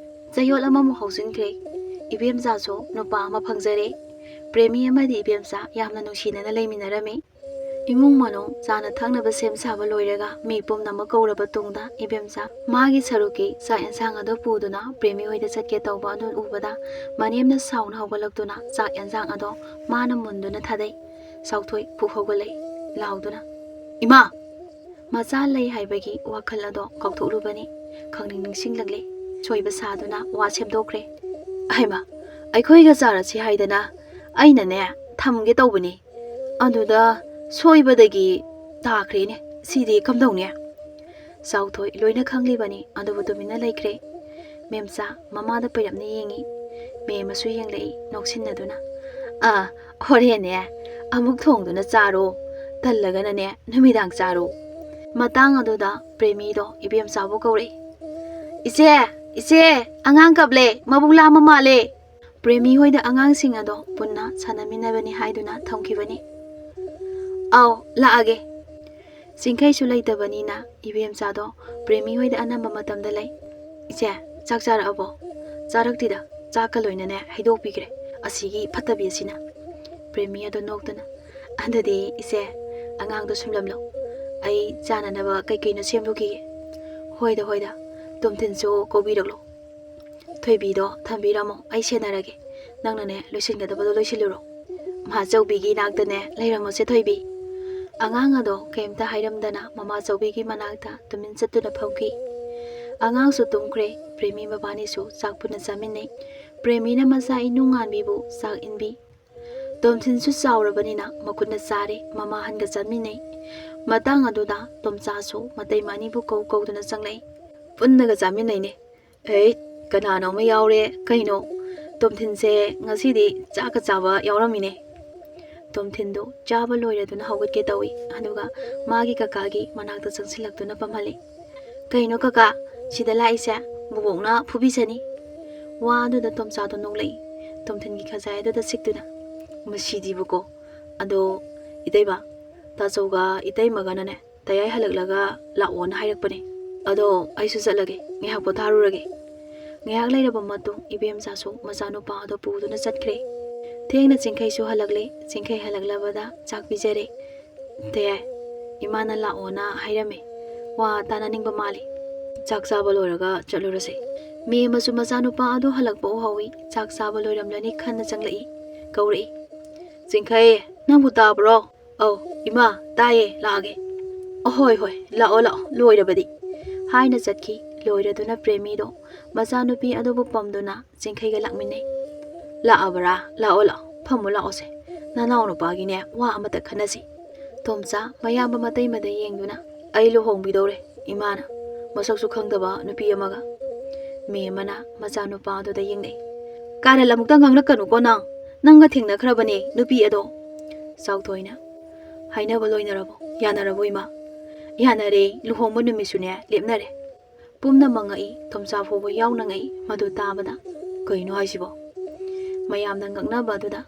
ꯆꯌꯣꯜ ꯑꯃꯃꯨꯛ ꯍꯧꯖꯤꯟꯈ꯭ꯔꯦ꯫ ꯏꯕꯦꯝꯆꯥꯁꯨ ꯅꯨꯄꯥ ꯑꯃ ꯐꯪꯖꯔꯦ꯫ ꯄ꯭ꯔꯦꯃꯤ ꯑꯃꯗꯤ ꯏꯕꯦꯝꯆꯥ ꯌꯥꯝꯅ ꯅꯨꯡꯁꯤꯅꯅ ꯂꯩꯃꯤꯟꯅꯔꯝꯃꯤ꯫ ꯏꯃꯨꯡ ꯃꯅꯨꯡ ꯆꯥꯅ ꯊꯛꯅꯕ ꯁꯦꯝ ꯁꯥꯕ ꯂꯣꯏꯔꯒ ꯃꯤ ꯄꯨꯝꯅꯃꯛ ꯀꯧꯔꯕ ꯇꯨꯡꯗ ꯏꯕꯦꯝꯆꯥ ꯃꯥꯒꯤ ꯁꯔꯨꯛꯀꯤ ꯆꯥꯛ ꯌꯦꯟꯁꯥꯡ ꯑꯗꯨ ꯄꯨꯗꯨꯅ ꯄ꯭ꯔꯦꯃꯤ ꯍꯣꯏꯗ ꯆꯠꯀꯦ ꯇꯧꯕ ꯑꯗꯨ ꯎꯕꯗ ꯃꯅꯦꯝꯅ ꯁꯥꯎꯅ ꯍꯧꯒꯠꯂꯛꯇꯨꯅ ꯆꯥꯛ ꯌꯦꯟꯁꯥꯡ ꯑꯗꯣ ꯃꯥꯅ ꯃꯨꯟꯗꯨꯅ ꯊꯥꯗꯩ꯫ ꯆꯥꯎꯊꯣꯏ ꯐꯨꯛ ꯍꯧꯒꯠꯂꯛꯏ ꯂꯥꯎꯗꯨꯅ, "ꯏꯃꯥ!" ꯃꯆꯥ ꯂꯩ ꯍꯥꯏꯕꯒꯤ ꯋꯥꯈꯜ ꯑꯗꯣ ꯀꯥꯎꯊꯣꯛꯂꯨꯕꯅꯤ꯫ ꯈꯪꯅꯤꯡ ꯅꯤꯡꯁꯤꯡꯂꯛꯂꯦ꯫ ꯁꯣꯏꯕ ꯁꯥꯗꯨꯅ ꯋꯥ ꯁꯦꯝꯗꯣꯛꯈ꯭ꯔꯦ꯫ "ꯍꯩꯃꯥ, ꯑꯩꯈꯣꯏꯒ ꯆꯥꯔꯁꯤ ꯍꯥꯏꯗꯅ ꯑꯩꯅꯅꯦ ꯊꯝꯒꯦ ꯇꯧꯕꯅꯤ꯫ ꯑꯗꯨꯗ ꯁꯣꯏꯕꯗꯒꯤ ꯇꯥꯈ꯭ꯔꯦꯅꯦ꯫ ꯁꯤꯗꯤ ꯀꯝꯗꯧꯅꯤ?" ꯆꯥꯎꯊꯣꯏ ꯂꯣꯏꯅ ꯈꯪꯂꯤꯕꯅꯤ, ꯑꯗꯨꯕꯨ ꯇꯨꯃꯤꯟꯅ ꯂꯩꯈ꯭ꯔꯦ꯫ ꯃꯦꯝꯆꯥ ꯃꯃꯥꯗ ꯄꯩꯔꯞꯅ ꯌꯦꯡꯉꯤ꯫ ꯃꯦꯝ ꯑꯃꯁꯨ ꯌꯦꯡꯂꯛꯏ ꯅꯣꯛꯁꯤꯟꯅꯗꯨꯅ꯫ "ꯑꯥ, ꯍꯣꯔꯦꯟꯅꯦ ꯑꯃꯨꯛ ꯊꯣꯡꯗꯨꯅ ꯆꯥꯔꯣ꯫ ꯇꯜꯂꯒꯅꯅꯦ ꯅꯨꯃꯤꯗꯥꯡ ꯆꯥꯔꯣ꯫" ꯃꯇꯥꯡ ꯑꯗꯨꯗ ꯄ꯭ꯔꯦꯃꯤꯗꯣ ꯏꯕꯦꯝꯆꯥꯕꯨ ꯀꯧꯔꯛꯏ꯫ "ꯏꯆꯦ, ꯏꯆꯦ, ꯑꯉꯥꯡ ꯀꯞꯂꯦ, ꯃꯕꯨꯛ ꯂꯥꯝꯃ ꯃꯥꯜꯂꯦ꯫" ꯄ꯭ꯔꯦꯃꯤ ꯍꯣꯏꯗ ꯑꯉꯥꯡꯁꯤꯡ ꯑꯗꯣ ꯄꯨꯟꯅ ꯁꯥꯟꯅꯃꯤꯟꯅꯕꯅꯤ ꯍꯥꯏꯗꯨꯅ ꯊꯝꯈꯤꯕꯅꯤ꯫ "ꯑꯥꯎ, ꯂꯥꯛꯑꯒꯦ꯫" ꯆꯤꯡꯈꯩꯁꯨ ꯂꯩꯇꯕꯅꯤꯅ ꯏꯕꯦꯝꯆꯥꯗꯣ ꯄ꯭ꯔꯦꯃꯤ ꯍꯣꯏꯗ ꯑꯅꯝꯕ ꯃꯇꯝꯗ ꯂꯩ꯫ "ꯏꯆꯦ, ꯆꯥꯛ ꯆꯥꯔꯛꯑꯕꯣ?" "ꯆꯥꯔꯛꯇ꯭ꯔꯤꯗ, ꯆꯥꯛꯀ ꯂꯣꯏꯅꯅꯦ ꯍꯩꯗꯣꯛꯄꯤꯈ꯭ꯔꯦ, ꯑꯁꯤꯒꯤ ꯐꯠꯇꯕꯤ ꯑꯁꯤꯅ꯫" ꯄ꯭ꯔꯦꯃꯤ ꯑꯗꯣ ꯅꯣꯛꯇꯨꯅ, "ꯑꯗꯨꯗꯤ ꯏꯆꯦ, ꯑꯉꯥꯡꯗꯣ ꯁꯨꯝꯂꯝꯂꯣ, ꯑꯩ ꯆꯥꯅꯅꯕ ꯀꯩꯀꯩꯅꯣ ꯁꯦꯝꯂꯨꯈꯤꯒꯦ꯫" "ꯍꯣꯏꯗ, ꯍꯣꯏꯗ, ꯇꯣꯝꯊꯤꯟꯁꯨ ꯀꯧꯕꯤꯔꯛꯂꯣ꯫ ꯊꯣꯏꯕꯤꯗꯣ ꯊꯝꯕꯤꯔꯝꯃꯣ, ꯑꯩ ꯁꯦꯟꯅꯔꯒꯦ꯫ ꯅꯪꯅꯅꯦ ꯂꯣꯏꯁꯤꯟꯒꯗꯕꯗꯣ ꯂꯣꯏꯁꯤꯜꯂꯨꯔꯣ꯫ ꯃꯥꯆꯧꯕꯤꯒꯤ ꯏꯅꯥꯛꯇꯅꯦ ꯂꯩꯔꯝꯃꯣꯁꯦ ꯊꯣꯏꯕꯤ꯫" ꯑꯉꯥꯡ ꯑꯗꯣ ꯀꯩꯝꯇ ꯍꯥꯏꯔꯝꯗꯅ ꯃꯃꯥ ꯆꯧꯕꯤꯒꯤ ꯃꯅꯥꯛꯇ ꯇꯨꯃꯤꯟ ꯆꯠꯇꯨꯅ ꯐꯝꯈꯤ꯫ ꯑꯉꯥꯡꯁꯨ ꯇꯨꯝꯈ꯭ꯔꯦ꯫ ꯄ꯭ꯔꯦꯃꯤ ꯃꯕꯥꯅꯤꯁꯨ ꯆꯥꯛ ꯄꯨꯟꯅ ꯆꯥꯃꯤꯟꯅꯩ꯫ ꯄ꯭ꯔꯦꯃꯤꯅ ꯃꯆꯥ ꯏꯅꯨ ꯉꯥꯟꯕꯤꯕꯨ ꯆꯥꯛ ꯏꯟꯕꯤ꯫ ꯇꯣꯝꯊꯤꯟꯁꯨ ꯆꯥꯎꯔꯕꯅꯤꯅ ꯃꯈꯨꯠꯅ ꯆꯥꯔꯦ꯫ ꯃꯃꯥ ꯑꯍꯟꯒ ꯆꯥꯃꯤꯟꯅꯩ꯫ ꯃꯇꯥꯡ ꯑꯗꯨꯗ ꯇꯣꯝꯆꯥꯁꯨ ꯃꯇꯩ ꯃꯅꯤꯕꯨ ꯀꯧ ꯀꯧꯗꯨꯅ ꯆꯪꯂꯛꯏ꯫ ꯄꯨꯟꯅꯒ ꯆꯥꯃꯤꯟꯅꯩꯅꯦ꯫ ꯑꯩ, ꯀꯅꯥꯅꯣ ꯑꯃ ꯌꯥꯎꯔꯦ꯫ ꯀꯩꯅꯣ, ꯇꯣꯝꯊꯤꯟꯁꯦ ꯉꯁꯤꯗꯤ ꯆꯥꯛꯀ ꯆꯥꯕ ꯌꯥꯎꯔꯝꯃꯤꯅꯦ꯫ ꯇꯣꯝꯊꯤꯟꯗꯨ ꯆꯥꯕ ꯂꯣꯏꯔꯗꯨꯅ ꯍꯧꯒꯠꯀꯦ ꯇꯧꯏ꯫ ꯑꯗꯨꯒ ꯃꯥꯒꯤ ꯀꯀꯥꯒꯤ ꯃꯅꯥꯛꯇ ꯆꯪꯁꯤꯜꯂꯛꯇꯨꯅ ꯐꯝꯍꯜꯂꯤ꯫ "ꯀꯩꯅꯣ ꯀꯀꯥ, ꯁꯤꯗ ꯂꯥꯛꯏꯁꯦ? ꯕꯣꯕꯣꯛꯅ ꯐꯨꯕꯤꯁꯅꯤ꯫" ꯋꯥ ꯑꯗꯨꯗ ꯇꯣꯝꯆꯥꯗꯣ ꯅꯣꯛꯂꯛꯏ꯫ ꯇꯣꯝꯊꯤꯟꯒꯤ ꯈꯖꯥꯏ ꯑꯗꯨꯗ ꯁꯤꯛꯇꯨꯅ, "ꯃꯁꯤꯗꯤꯕꯀꯣ꯫ ꯑꯗꯣ ꯏꯇꯩꯃ, ꯇꯥꯆꯧꯒ ꯏꯇꯩꯃꯒꯅꯅꯦ, ꯇꯌꯥꯏ ꯍꯜꯂꯛꯂꯒ ꯂꯥꯛꯑꯣꯅ ꯍꯥꯏꯔꯛꯄꯅꯦ꯫ ꯑꯗꯣ ꯑꯩꯁꯨ ꯆꯠꯂꯒꯦ, ꯉꯥꯏꯍꯥꯛ ꯄꯣꯊꯥꯔꯨꯔꯒꯦ꯫" ꯉꯥꯏꯍꯥꯛ ꯂꯩꯔꯕ ꯃꯇꯨꯡ ꯏꯕꯦꯝꯆꯥꯁꯨ ꯃꯆꯥꯅꯨꯄꯥ ꯑꯗꯣ ꯄꯨꯗꯨꯅ ꯆꯠꯈ꯭ꯔꯦ꯫ ꯊꯦꯡꯅ ꯆꯤꯡꯈꯩꯁꯨ ꯍꯜꯂꯛꯂꯦ꯫ ꯆꯤꯡꯈꯩ ꯍꯜꯂꯛꯂꯕꯗ ꯆꯥꯛ ꯄꯤꯖꯔꯦ꯫ "ꯇꯌꯥꯏ, ꯏꯃꯥꯅ ꯂꯥꯛꯑꯣꯅ ꯍꯥꯏꯔꯝꯃꯦ꯫ ꯋꯥ ꯇꯥꯅꯅꯤꯡꯕ ꯃꯥꯜꯂꯤ꯫ ꯆꯥꯛ ꯆꯥꯕ ꯂꯣꯏꯔꯒ ꯆꯠꯂꯨꯔꯁꯦ꯫" ꯃꯦꯝꯃꯁꯨ ꯃꯆꯥꯅꯨꯄꯥ ꯑꯗꯣ ꯍꯜꯂꯛꯄ ꯎꯍꯧꯏ꯫ ꯆꯥꯛ ꯆꯥꯕ ꯂꯣꯏꯔꯝꯂꯅꯤ ꯈꯟꯅ ꯆꯪꯂꯛꯏ꯫ ꯀꯧꯔꯛꯏ, "ꯆꯤꯡꯈꯩ, ꯅꯪꯕꯨ ꯇꯥꯕ꯭ꯔꯣ?" "ꯑꯧ, ꯏꯃꯥ, ꯇꯥꯏꯌꯦ, ꯂꯥꯛꯑꯒꯦ꯫" "ꯑꯍꯣꯏ, ꯍꯣꯏ, ꯂꯥꯛꯑꯣ, ꯂꯥꯛꯑꯣ, ꯂꯣꯏꯔꯕꯗꯤ꯫" ꯍꯥꯏꯅ ꯆꯠꯈꯤ꯫ ꯂꯣꯏꯔꯗꯨꯅ ꯄ꯭ꯔꯦꯃꯤꯗꯣ ꯃꯆꯥꯅꯨꯄꯤ ꯑꯗꯨꯕꯨ ꯄꯝꯗꯨꯅ ꯆꯤꯡꯈꯩꯒ ꯂꯥꯛꯃꯤꯟꯅꯩ꯫ "ꯂꯥꯛꯑꯕ꯭ꯔꯥ? ꯂꯥꯛꯑꯣ, ꯂꯥꯛꯑꯣ, ꯐꯝꯃꯨ ꯂꯥꯛꯑꯣꯁꯦ꯫ ꯅꯅꯥꯎ ꯅꯨꯄꯥꯒꯤꯅꯦ, ꯋꯥ ꯑꯃꯇ ꯈꯟꯅꯁꯤ꯫" ꯇꯣꯝꯆꯥ ꯃꯌꯥꯝꯕ ꯃꯇꯩꯃꯗ ꯌꯦꯡꯗꯨꯅ, "ꯑꯩ ꯂꯨꯍꯣꯡꯕꯤꯗꯧꯔꯦ ꯏꯃꯥꯅ, ꯃꯁꯛꯁꯨ ꯈꯪꯗꯕ ꯅꯨꯄꯤ ꯑꯃꯒ꯫" ꯃꯦꯝꯃꯅ ꯃꯆꯥꯅꯨꯄꯥ ꯑꯗꯨꯗ ꯌꯦꯡꯅꯩ꯫ "ꯀꯥꯔꯟ ꯑꯃꯨꯛꯇ ꯉꯥꯡꯂꯛꯀꯅꯨꯀꯣ ꯅꯪ꯫ ꯅꯪꯒ ꯊꯦꯡꯅꯈ꯭ꯔꯕꯅꯦ ꯅꯨꯄꯤ ꯑꯗꯣ꯫" ꯆꯥꯎꯊꯣꯏꯅ, "ꯍꯥꯏꯅꯕ ꯂꯣꯏꯅꯔꯕꯣ? ꯌꯥꯅꯔꯕꯣ ꯏꯃꯥ?" "ꯌꯥꯅꯔꯦ, ꯂꯨꯍꯣꯡꯕ ꯅꯨꯃꯤꯠꯁꯨꯅꯦ ꯂꯦꯞꯅꯔꯦ꯫" ꯄꯨꯝꯅꯃꯛ ꯉꯛꯏ, ꯇꯣꯝꯆꯥ ꯐꯥꯎꯕ ꯌꯥꯎꯅ ꯉꯛꯏ ꯃꯗꯨ ꯇꯥꯕꯗ꯫ "ꯀꯩꯅꯣ ꯍꯥꯏꯁꯤꯕꯣ?" ꯃꯌꯥꯝꯅ ꯉꯛꯅꯕ ꯑꯗꯨꯗ,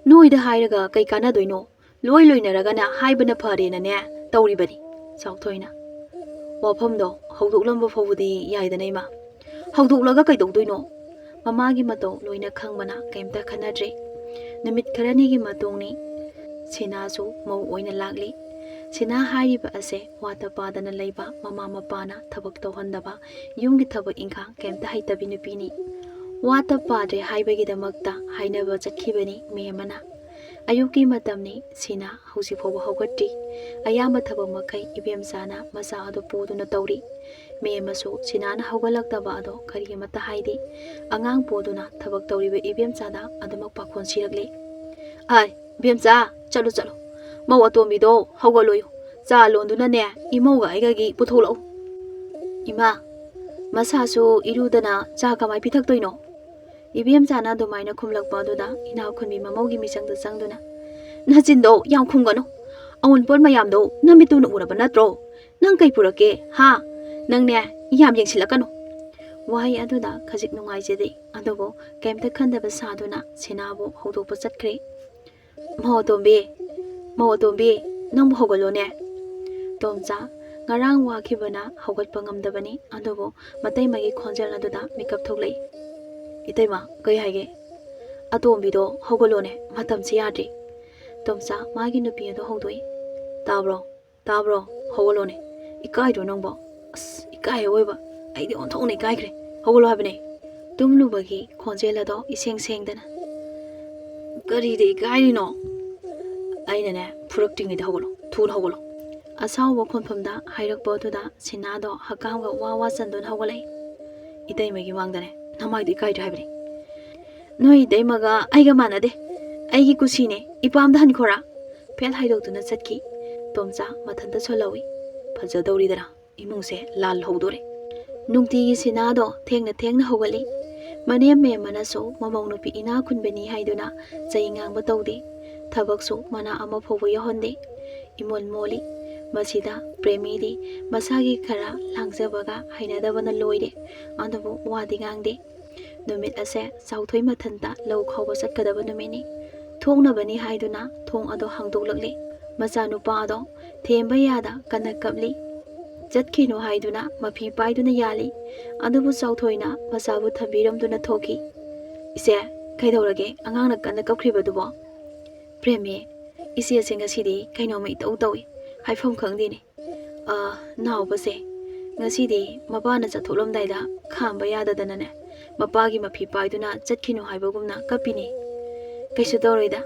"ꯅꯣꯏꯗ ꯍꯥꯏꯔꯒ ꯀꯩ ꯀꯥꯟꯅꯗꯣꯏꯅꯣ? ꯂꯣꯏ ꯂꯣꯏꯅꯔꯒꯅ ꯍꯥꯏꯕꯅ ꯐꯔꯦꯅꯅꯦ ꯇꯧꯔꯤꯕꯅꯤ꯫" ꯆꯥꯎꯊꯣꯏꯅ, "ꯋꯥꯐꯝꯗꯣ ꯍꯧꯗꯣꯛꯂꯝꯕ ꯐꯥꯎꯕꯗꯤ ꯌꯥꯏꯗꯅ ꯏꯃꯥ꯫ ꯍꯧꯗꯣꯛꯂꯒ ꯀꯩꯗꯧꯗꯣꯏꯅꯣ?" ꯃꯃꯥꯒꯤ ꯃꯇꯧ ꯂꯣꯏꯅ ꯈꯪꯕꯅ ꯀꯩꯝꯇ ꯈꯟꯅꯗ꯭ꯔꯦ꯫ ꯅꯨꯃꯤꯠ ꯈꯔꯅꯤꯒꯤ ꯃꯇꯨꯡꯅꯤ꯫ ꯁꯤꯅꯥꯁꯨ ꯃꯧ ꯑꯣꯏꯅ ꯂꯥꯛꯂꯤ꯫ ꯁꯤꯅꯥ ꯍꯥꯏꯔꯤꯕ ꯑꯁꯦ ꯋꯥꯇ ꯄꯥꯗꯅ ꯂꯩꯕ, ꯃꯃꯥ ꯃꯄꯥꯅ ꯊꯕꯛ ꯇꯧꯍꯟꯗꯕ, ꯌꯨꯝꯒꯤ ꯊꯕꯛ ꯏꯪꯈꯥꯡ ꯀꯩꯝꯇ ꯍꯩꯇꯕꯤ ꯅꯨꯄꯤꯅꯤ꯫ ꯋꯥꯇ ꯄꯥꯗ꯭ꯔꯦ ꯍꯥꯏꯕꯒꯤꯗꯃꯛꯇ ꯍꯥꯏꯅꯕ ꯆꯠꯈꯤꯕꯅꯤ ꯃꯦꯝꯃꯅ꯫ ꯑꯌꯨꯛꯀꯤ ꯃꯇꯝꯅꯤ꯫ ꯁꯤꯅꯥ ꯍꯧꯖꯤꯛ ꯐꯥꯎꯕ ꯍꯧꯒꯠꯇ꯭ꯔꯤ꯫ ꯑꯌꯥꯝꯕ ꯊꯕꯛ ꯃꯈꯩ ꯏꯕꯦꯝꯆꯥꯅ ꯃꯆꯥ ꯑꯗꯨ ꯄꯨꯗꯨꯅ ꯇꯧꯔꯤ꯫ ꯃꯦꯝꯃꯁꯨ ꯁꯤꯅꯥꯅ ꯍꯧꯒꯠꯂꯛꯇꯕ ꯑꯗꯣ ꯀꯔꯤ ꯑꯃꯠꯇ ꯍꯥꯏꯗꯦ꯫ ꯑꯉꯥꯡ ꯄꯣꯗꯨꯅ ꯊꯕꯛ ꯇꯧꯔꯤꯕ ꯏꯕꯦꯝꯆꯥꯗ ꯑꯗꯨꯃꯛ ꯄꯥꯈꯣꯟ ꯁꯤꯔꯛꯂꯦ꯫ "ꯑꯥꯏ, ꯏꯕꯦꯝꯆꯥ, ꯆꯠꯂꯨ, ꯆꯠꯂꯨ꯫ ꯃꯧ ꯑꯇꯣꯝꯕꯤꯗꯣ ꯍꯧꯒꯠꯂꯣꯌꯨ꯫ ꯆꯥ ꯂꯣꯟꯗꯨꯅꯅꯦ, ꯏꯃꯧꯒ ꯑꯩꯒꯒꯤ ꯄꯨꯊꯣꯛꯂꯛꯎ꯫" "ꯏꯃꯥ, ꯃꯁꯥꯁꯨ ꯏꯔꯨꯗꯅ ꯆꯥ ꯀꯃꯥꯏ ꯄꯤꯊꯛꯇꯣꯏꯅꯣ?" ꯏꯕꯦꯝꯆꯥꯅ ꯑꯗꯨꯃꯥꯏꯅ ꯈꯨꯝꯂꯛꯄ ꯑꯗꯨꯗ ꯏꯅꯥꯎꯈꯨꯟꯕꯤ ꯃꯃꯧꯒꯤ ꯃꯤꯆꯪꯗ ꯆꯪꯗꯨꯅ, "ꯅꯆꯤꯟꯗꯣ ꯌꯥꯝ ꯈꯨꯝꯒꯅꯨ꯫ ꯑꯋꯨꯟꯄꯣꯠ ꯃꯌꯥꯝꯗꯣ ꯅꯃꯤꯠꯇꯨꯅ ꯎꯔꯕ ꯅꯠꯇ꯭ꯔꯣ? ꯅꯪ ꯀꯩ ꯄꯨꯔꯛꯀꯦ, ꯍꯥ? ꯅꯪꯅꯦ, ꯌꯥꯝ ꯌꯦꯡꯁꯤꯜꯂꯛꯀꯅꯨ꯫" ꯋꯥꯍꯩ ꯑꯗꯨꯗ ꯈꯖꯤꯛ ꯅꯨꯡꯉꯥꯏꯖꯗꯦ, ꯑꯗꯨꯕꯨ ꯀꯩꯝꯇ ꯈꯟꯗꯕ ꯁꯥꯗꯨꯅ ꯁꯤꯅꯥꯕꯨ ꯍꯧꯗꯣꯛꯄ ꯆꯠꯈ꯭ꯔꯦ꯫ "ꯃꯧ ꯑꯇꯣꯝꯕꯤ, ꯃꯧ ꯑꯇꯣꯝꯕꯤ, ꯅꯪꯕꯨ ꯍꯧꯒꯠꯂꯣꯅꯦ꯫" ꯇꯣꯝꯆꯥ ꯉꯔꯥꯡ ꯋꯥꯈꯤꯕꯅ ꯍꯧꯒꯠꯄ ꯉꯝꯗꯕꯅꯤ, ꯑꯗꯨꯕꯨ ꯃꯇꯩꯃꯒꯤ ꯈꯣꯟꯖꯦꯜ ꯑꯗꯨꯗ ꯃꯤꯀꯞ ꯊꯣꯛꯂꯛꯏ꯫ "ꯏꯇꯩꯃ, ꯀꯩ ꯍꯥꯏꯒꯦ?" "ꯑꯇꯣꯝꯕꯤꯗꯣ ꯍꯧꯒꯠꯂꯣꯅꯦ, ꯃꯇꯝꯁꯤ ꯌꯥꯗ꯭ꯔꯤ꯫" ꯇꯣꯝꯆꯥ ꯃꯥꯒꯤ ꯅꯨꯄꯤ ꯑꯗꯨ ꯍꯧꯗꯣꯛꯏ꯫ "ꯇꯥꯕ꯭ꯔꯣ? ꯇꯥꯕ꯭ꯔꯣ? ꯍꯧꯒꯠꯂꯣꯅꯦ꯫ ꯏꯀꯥꯏꯗ꯭ꯔꯣ ꯅꯪꯕꯣ? ꯑꯁ, ꯏꯀꯥꯏ ꯑꯋꯣꯏꯕ꯫ ꯑꯩꯗꯤ ꯑꯣꯟꯊꯣꯛꯅ ꯏꯀꯥꯏꯈ꯭ꯔꯦ꯫ ꯍꯧꯒꯠꯂꯣ ꯍꯥꯏꯕꯅꯦ꯫" ꯇꯨꯝꯂꯨꯕꯒꯤ ꯈꯣꯟꯖꯦꯜ ꯑꯗꯣ ꯏꯁꯦꯡ ꯁꯦꯡꯗꯅ꯫ "ꯀꯔꯤꯗ ꯏꯀꯥꯏꯔꯤꯅꯣ? ꯑꯩꯅꯅꯦ, ꯐꯨꯔꯛꯇ꯭ꯔꯤꯉꯩꯗ ꯍꯧꯒꯠꯂꯣ꯫ ꯊꯨꯅ ꯍꯧꯒꯠꯂꯣ꯫" ꯑꯁꯥꯎꯕ ꯈꯣꯟꯐꯝꯗ ꯍꯥꯏꯔꯛꯄ ꯑꯗꯨꯗ ꯁꯤꯅꯥꯗꯣ ꯍꯀꯥꯝꯒ ꯋꯥ ꯋꯥ ꯆꯟꯗꯨꯅ ꯍꯧꯒꯠꯂꯛꯏ꯫ "ꯏꯇꯩꯃꯒꯤ ꯃꯥꯡꯗꯅꯦ, ꯅꯃꯥꯏꯗꯣ ꯏꯀꯥꯏꯗ꯭ꯔꯦ ꯍꯥꯏꯕꯅꯦ꯫ ꯅꯣꯏ ꯏꯇꯩꯃꯒ ꯑꯩꯒ ꯃꯥꯟꯅꯗꯦ꯫ ꯑꯩꯒꯤ ꯀꯨꯁꯤꯅꯦ, ꯏꯄꯥꯝꯗ ꯍꯟꯈꯣꯔꯥ?" ꯐꯦꯠ ꯍꯥꯏꯗꯣꯛꯇꯨꯅ ꯆꯠꯈꯤ꯫ ꯇꯣꯝꯆꯥ ꯃꯊꯟꯇ ꯁꯣꯜꯍꯧꯏ꯫ ꯐꯖꯗꯧꯔꯤꯗꯅ꯫ ꯏꯃꯨꯡꯁꯦ ꯂꯥꯜ ꯍꯧꯗꯣꯔꯦ꯫ ꯅꯨꯡꯇꯤꯒꯤ ꯁꯤꯅꯥꯗꯣ ꯊꯦꯡꯅ ꯊꯦꯡꯅ ꯍꯧꯒꯠꯂꯤ꯫ ꯃꯅꯦꯝ ꯃꯦꯝꯃꯅꯁꯨ ꯃꯃꯧ ꯅꯨꯄꯤ ꯏꯅꯥ ꯈꯨꯟꯕꯅꯤ ꯍꯥꯏꯗꯨꯅ ꯆꯩ ꯉꯥꯡꯕ ꯇꯧꯗꯦ꯫ ꯊꯕꯛꯁꯨ ꯃꯅꯥ ꯑꯃ ꯐꯥꯎꯕ ꯌꯥꯎꯍꯟꯗꯦ꯫ ꯏꯃꯣꯟ ꯃꯣꯜꯂꯤ꯫ ꯃꯁꯤꯗ ꯄ꯭ꯔꯦꯃꯤꯗꯤ ꯃꯁꯥꯒꯤ ꯈꯔ ꯂꯥꯡꯖꯕꯒ ꯍꯩꯅꯗꯕꯅ ꯂꯣꯏꯔꯦ꯫ ꯑꯗꯨꯕꯨ ꯋꯥꯗꯤ ꯉꯥꯡꯗꯦ꯫ ꯅꯨꯃꯤꯠ ꯑꯁꯦ ꯆꯥꯎꯊꯣꯏ ꯃꯊꯟꯇ ꯂꯧ ꯈꯥꯎꯕ ꯆꯠꯀꯗꯕ ꯅꯨꯃꯤꯠꯅꯤ꯫ ꯊꯣꯛꯅꯕꯅꯤ ꯍꯥꯏꯗꯨꯅ ꯊꯣꯡ ꯑꯗꯣ ꯍꯥꯡꯗꯣꯛꯂꯛꯂꯤ꯫ ꯃꯆꯥꯅꯨꯄꯥ ꯑꯗꯣ ꯊꯦꯝꯕ ꯌꯥꯗ ꯀꯟꯅ ꯀꯞꯂꯤ꯫ ꯆꯠꯈꯤꯅꯨ ꯍꯥꯏꯗꯨꯅ ꯃꯐꯤ ꯄꯥꯏꯗꯨꯅ ꯌꯥꯜꯂꯤ꯫ ꯑꯗꯨꯕꯨ ꯆꯥꯎꯊꯣꯏꯅ ꯃꯆꯥꯕꯨ ꯊꯝꯕꯤꯔꯝꯗꯨꯅ ꯊꯣꯛꯈꯤ꯫ "ꯏꯆꯦ, ꯀꯩꯗꯧꯔꯒꯦ? ꯑꯉꯥꯡꯅ ꯀꯟꯅ ꯀꯞꯈ꯭ꯔꯤꯕꯗꯨꯕꯣ?" "ꯄ꯭ꯔꯦꯃꯤ, ꯏꯆꯦꯁꯦ ꯉꯁꯤꯗꯤ ꯀꯩꯅꯣꯝꯃ ꯏꯇꯧ ꯇꯧꯏ꯫ ꯍꯥꯏꯐꯝ ꯈꯪꯗꯦꯅꯦ꯫ ꯑ, ꯅꯥꯎꯕꯁꯦ ꯉꯁꯤꯗꯤ ꯃꯄꯥꯅ ꯆꯠꯊꯣꯛꯂꯝꯗꯥꯏꯗ ꯈꯥꯝꯕ ꯌꯥꯗꯗꯅꯅꯦ, ꯃꯄꯥꯒꯤ ꯃꯐꯤ ꯄꯥꯏꯗꯨꯅ ꯆꯠꯈꯤꯅꯨ ꯍꯥꯏꯕꯒꯨꯝꯅ ꯀꯞꯄꯤꯅꯦ꯫ ꯀꯩꯁꯨ ꯇꯧꯔꯣꯏꯗ,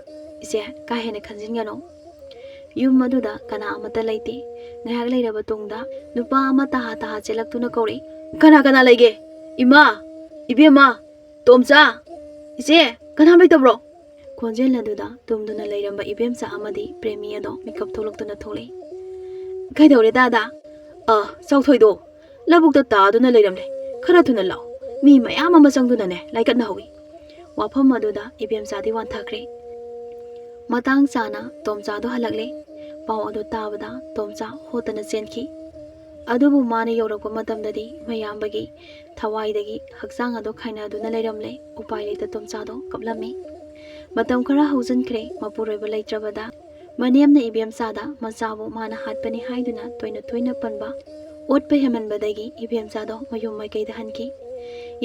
"ꯏꯆꯦ, ꯀꯥ ꯍꯦꯟꯅ ꯈꯟꯖꯤꯟꯒꯅꯨ꯫ ꯌꯨꯝ ꯑꯗꯨꯗ ꯀꯅꯥ ꯑꯃꯠꯇ ꯂꯩꯇꯦ꯫" ꯉꯥꯏꯍꯥꯛ ꯂꯩꯔꯕ ꯇꯨꯡꯗ ꯅꯨꯄꯥ ꯑꯃ ꯇꯍꯥ ꯇꯍꯥ ꯆꯦꯜꯂꯛꯇꯨꯅ ꯀꯧꯔꯛꯏ, "ꯀꯅꯥ ꯀꯅꯥ ꯂꯩꯒꯦ? ꯏꯃꯥ! ꯏꯕꯦꯝꯃ! ꯇꯣꯝꯆꯥ! ꯏꯆꯦ! ꯀꯅꯥꯝ ꯂꯩꯇꯕ꯭ꯔꯣ?" ꯈꯣꯟꯖꯦꯜ ꯑꯗꯨꯗ ꯇꯨꯝꯗꯨꯅ ꯂꯩꯔꯝꯕ ꯏꯕꯦꯝꯆꯥ ꯑꯃꯗꯤ ꯄ꯭ꯔꯦꯃꯤ ꯑꯗꯣ ꯃꯤꯀꯞ ꯊꯣꯛꯂꯛꯇꯨꯅ ꯊꯣꯛꯂꯛꯏ꯫ "ꯀꯩꯗꯧꯔꯦ ꯗꯥꯗꯥ?" "ꯑ, ꯆꯥꯎꯊꯣꯏꯗꯣ ꯂꯧꯕꯨꯛꯇ ꯇꯥꯗꯨꯅ ꯂꯩꯔꯝꯂꯦ꯫ ꯈꯔ ꯊꯨꯅ ꯂꯥꯛꯑꯣ꯫ ꯃꯤ ꯃꯌꯥꯝ ꯑꯃ ꯆꯪꯗꯨꯅꯅꯦ ꯂꯥꯏꯀꯠꯅꯍꯧꯏ꯫" ꯋꯥꯐꯝ ꯑꯗꯨꯗ ꯏꯕꯦꯝꯆꯥꯗꯤ ꯋꯥꯟꯊꯈ꯭ꯔꯦ꯫ ꯃꯇꯥꯡ ꯆꯥꯅ ꯇꯣꯝꯆꯥꯗꯣ ꯍꯜꯂꯛꯂꯦ꯫ ꯄꯥꯎ ꯑꯗꯨ ꯇꯥꯕꯗ ꯇꯣꯝꯆꯥ ꯍꯣꯠꯇꯅ ꯆꯦꯟꯈꯤ꯫ ꯑꯗꯨꯕꯨ ꯃꯥꯅ ꯌꯧꯔꯛꯄ ꯃꯇꯝꯗꯗꯤ ꯃꯌꯥꯝꯕꯒꯤ ꯊꯋꯥꯏꯗꯒꯤ ꯍꯛꯆꯥꯡ ꯑꯗꯨ ꯈꯥꯏꯅꯗꯨꯅ ꯂꯩꯔꯝꯂꯦ꯫ ꯎꯄꯥꯏ ꯂꯩꯇ ꯇꯣꯝꯆꯥꯗꯣ ꯀꯞꯂꯝꯃꯤ꯫ ꯃꯇꯝ ꯈꯔ ꯍꯧꯖꯤꯟꯈ꯭ꯔꯦ꯫ ꯃꯄꯨꯔꯣꯏꯕ ꯂꯩꯇ꯭ꯔꯕꯗ ꯃꯅꯦꯝꯅ ꯏꯕꯦꯝꯆꯥꯗ ꯃꯆꯥꯕꯨ ꯃꯥꯅ ꯍꯥꯠꯄꯅꯤ ꯍꯥꯏꯗꯨꯅ ꯇꯣꯏꯅ ꯇꯣꯏꯅ ꯄꯟꯕ, ꯑꯣꯠꯄ ꯍꯦꯟꯃꯟꯕꯗꯒꯤ ꯏꯕꯦꯝꯆꯥꯗꯣ ꯃꯌꯨꯝ ꯃꯥꯏꯀꯩꯗ ꯍꯟꯈꯤ꯫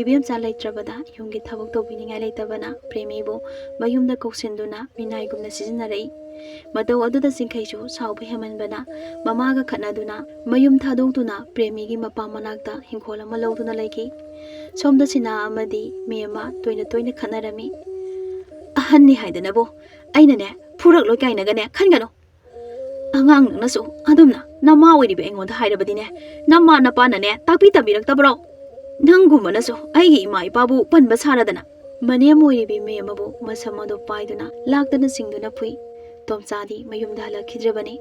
ꯏꯕꯦꯝꯆꯥ ꯂꯩꯇ꯭ꯔꯕꯗ ꯌꯨꯝꯒꯤ ꯊꯕꯛ ꯇꯧꯕꯤꯅꯤꯡꯉꯥꯏ ꯂꯩꯇꯕꯅ ꯄ꯭ꯔꯦꯃꯤꯕꯨ ꯃꯌꯨꯝꯗ ꯀꯧꯁꯤꯟꯗꯨꯅ ꯃꯤꯅꯥꯏꯒꯨꯝꯅ ꯁꯤꯖꯤꯟꯅꯔꯛꯏ꯫ ꯃꯇꯧ ꯑꯗꯨꯗ ꯆꯤꯡꯈꯩꯁꯨ ꯁꯥꯎꯕ ꯍꯦꯟꯃꯟꯕꯅ ꯃꯃꯥꯒ ꯈꯠꯅꯗꯨꯅ ꯃꯌꯨꯝ ꯊꯥꯗꯣꯛꯇꯨꯅ ꯄ꯭ꯔꯦꯃꯤꯒꯤ ꯃꯄꯥꯝ ꯃꯅꯥꯛꯇ ꯍꯤꯡꯈꯣꯜ ꯑꯃ ꯂꯧꯗꯨꯅ ꯂꯩꯈꯤ꯫ ꯁꯣꯝꯗ ꯁꯤꯅꯥ ꯑꯃꯗꯤ ꯃꯦꯝꯃ ꯇꯣꯏꯅ ꯇꯣꯏꯅ ꯈꯠꯅꯔꯝꯃꯤ꯫ "ꯑꯍꯟꯅꯤ ꯍꯥꯏꯗꯅꯕꯨ ꯑꯩꯅꯅꯦ ꯐꯨꯔꯛꯂꯣꯏ ꯀꯥꯏꯅꯒꯅꯦ ꯈꯟꯒꯅꯨ꯫ ꯑꯉꯥꯡ ꯅꯪꯅꯁꯨ ꯑꯗꯨꯝꯅ ꯅꯃꯥ ꯑꯣꯏꯔꯤꯕ ꯑꯩꯉꯣꯟꯗ ꯍꯥꯏꯔꯕꯗꯤꯅꯦ, ꯅꯃꯥ ꯅꯄꯥꯅꯅꯦ ꯇꯥꯛꯄꯤ ꯇꯝꯕꯤꯔꯛꯇꯕ꯭ꯔꯣ? ꯅꯪꯒꯨꯝꯕꯅꯁꯨ ꯑꯩꯒꯤ ꯏꯃꯥ ꯏꯄꯥꯕꯨ ꯄꯟꯕ ꯁꯥꯔꯗꯅ꯫" ꯃꯅꯦꯝ ꯑꯣꯏꯔꯤꯕꯤ ꯃꯦꯝ ꯑꯃꯕꯨ ꯃꯁꯝ ꯑꯗꯨ ꯄꯥꯏꯗꯨꯅ ꯂꯥꯛꯇꯅ ꯆꯤꯡꯗꯨꯅ ꯐꯨꯏ꯫ ꯇꯣꯝꯆꯥꯗꯤ ꯃꯌꯨꯝꯗ ꯍꯜꯂꯛꯈꯤꯗ꯭ꯔꯕꯅꯤ꯫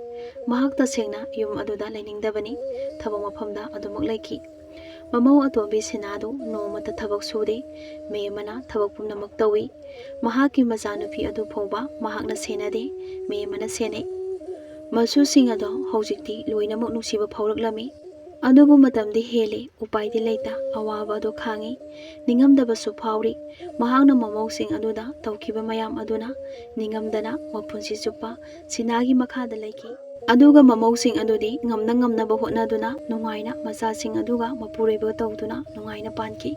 ꯃꯍꯥꯛ ꯇꯁꯦꯡꯅ ꯌꯨꯝ ꯑꯗꯨꯗ ꯂꯩꯅꯤꯡꯗꯕꯅꯤ꯫ ꯊꯕꯛ ꯃꯐꯝꯗ ꯑꯗꯨꯃꯛ ꯂꯩꯈꯤ꯫ ꯃꯃꯧ ꯑꯇꯣꯝꯕꯤ ꯁꯤꯅꯥꯗꯨ ꯅꯣꯡꯃꯇ ꯊꯕꯛ ꯁꯨꯗꯦ꯫ ꯃꯦꯝꯃꯅ ꯊꯕꯛ ꯄꯨꯝꯅꯃꯛ ꯇꯧꯏ꯫ ꯃꯍꯥꯛꯀꯤ ꯃꯆꯥꯅꯨꯄꯤ ꯑꯗꯨ ꯐꯥꯎꯕ ꯃꯍꯥꯛꯅ ꯁꯦꯟꯅꯗꯦ, ꯃꯦꯝꯃꯅ ꯁꯦꯟꯅꯩ꯫ ꯃꯁꯨꯁꯤꯡ ꯑꯗꯣ ꯍꯧꯖꯤꯛꯇꯤ ꯂꯣꯏꯅꯃꯛ ꯅꯨꯡꯁꯤꯕ ꯐꯥꯎꯔꯛꯂꯝꯃꯤ꯫ ꯑꯗꯨꯕꯨ ꯃꯇꯝꯗꯤ ꯍꯦꯜꯂꯤ, ꯎꯄꯥꯏꯗꯤ ꯂꯩꯇ, ꯑꯋꯥꯕ ꯑꯗꯨ ꯈꯥꯡꯉꯤ꯫ ꯅꯤꯡꯉꯝꯗꯕꯁꯨ ꯐꯥꯎꯔꯤ꯫ ꯃꯍꯥꯛꯅ ꯃꯃꯧꯁꯤꯡ ꯑꯗꯨꯗ ꯇꯧꯈꯤꯕ ꯃꯌꯥꯝ ꯑꯗꯨꯅ ꯅꯤꯡꯉꯝꯗꯅ ꯃꯄꯨꯟꯁꯤ ꯆꯨꯞꯄ ꯁꯤꯅꯥꯒꯤ ꯃꯈꯥꯗ ꯂꯩꯈꯤ꯫ ꯑꯗꯨꯒ ꯃꯃꯧꯁꯤꯡ ꯑꯗꯨꯗꯤ ꯉꯝꯅ ꯉꯝꯅꯕ ꯍꯣꯠꯅꯗꯨꯅ ꯅꯨꯡꯉꯥꯏꯅ ꯃꯆꯥꯁꯤꯡ ꯑꯗꯨꯒ ꯃꯄꯨꯔꯣꯏꯕ ꯇꯧꯗꯨꯅ ꯅꯨꯡꯉꯥꯏꯅ ꯄꯥꯟꯈꯤ꯫